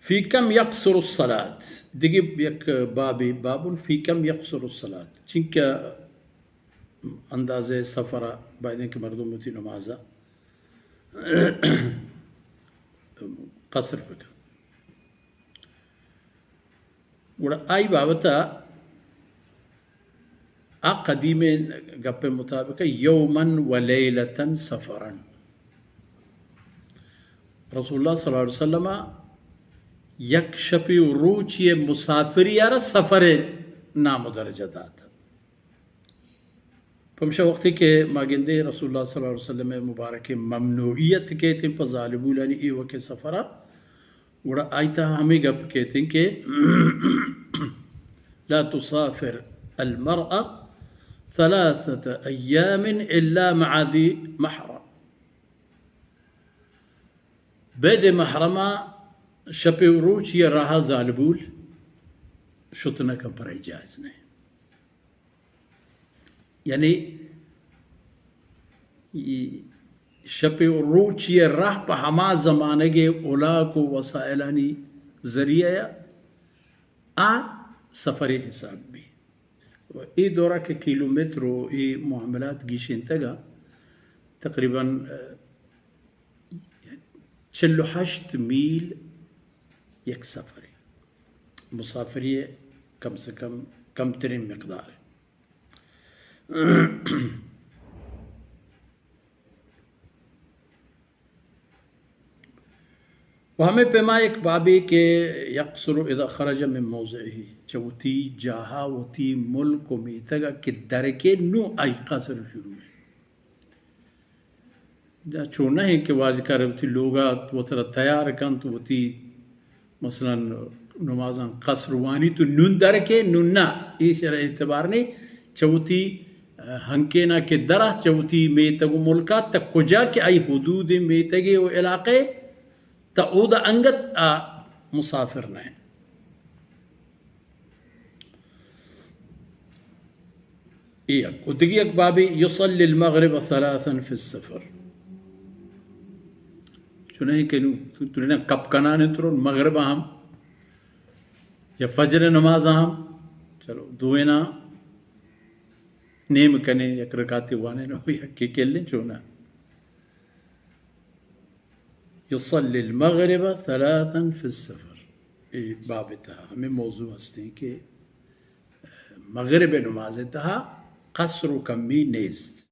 فی کم یقصر الصلاة، دگہ یک بابے، باب فی کم یقصر الصلاة، چنکہ اندازہ سفر ءَ باید انت کہ مردم وتی نماز ءَ قصر بکن۔ گڑا آئی بابت ءَ آ قدیمیں گپ ءِ مطابق یوما و لیلتا سفرا۔ رسول اللہ صلی اللہ علیہ وسلم ءَ یک شپے و روچے ءِ مسافری ءَ را سفر ءِ نام و درجہ دات۔ پمشا وقتی کہ ما گندیں رسول اللہ صلی اللہ علیہ وسلم ءِ مبارک ممنوعیت کیت پہ زالبولانی ایوک ءِ سفر ءَ، گڑا آئی تہا ہمے گپ کیت کہ لا تسافر المرأة ثلاثة ایام الا مع ذی محرم۔ بید محرم ءَ شپ و روچی ءِ راہ ءَ زالبول شت نہ کن، پرائی جائز نہ۔ یعنی ای شپ و روچی ءِ راہ پہ ہما زمانگ ءِ الاک و وسائلانی ذریعہ ءَ آ سفرے حساب بی۔ و اے دورہ کہ کیلومتر و اے معاملات گیشینتگ ءَ تقریباً، اه، چل و ہشت میل یک سفرے، مسافری ءِ کم سے کم کمترین مقدار ءَ۔ و ہمے پیما یک بابے کہ یقصر اذا خرج من موضعه، چہ وتی جاہ ءَ، وتی ملک و میتگ ءَ کہ درکے، نوں آئی قصر شروع۔ دا چو نہ انت کہ واجکار وتی لوگ ءَ وترا تیار کنت، وتی مثلاً نمازاں قصر وانی تو نون درکے، نون نہ، ایشرا اعتبار نہیں۔ چہ وتی، اه، ہنکینا کہ درا، چہ وتی میتگ و ملکا تا کجا کہ آئی حدود میتگے و علاقے، تا اودا انگت آ مسافر نہ انت۔ اے یک۔ و دگہ یک بابے، یصلی المغرب ثلاثا فی السفر۔ چوناہی کہ نوں تو، تو نہ کپ کنان انت رو مغرب ہم یا فجر نماز ہم، چلو، دوینا نیم کنے، یک رکعتے وانے نو، یک کے کلیں چونا۔ یصلی المغرب ثلاثا فی السفر۔ اے باب تہا ہمیں موضوع ہستیں کہ مغرب نماز تہا قصر و کمی نیست۔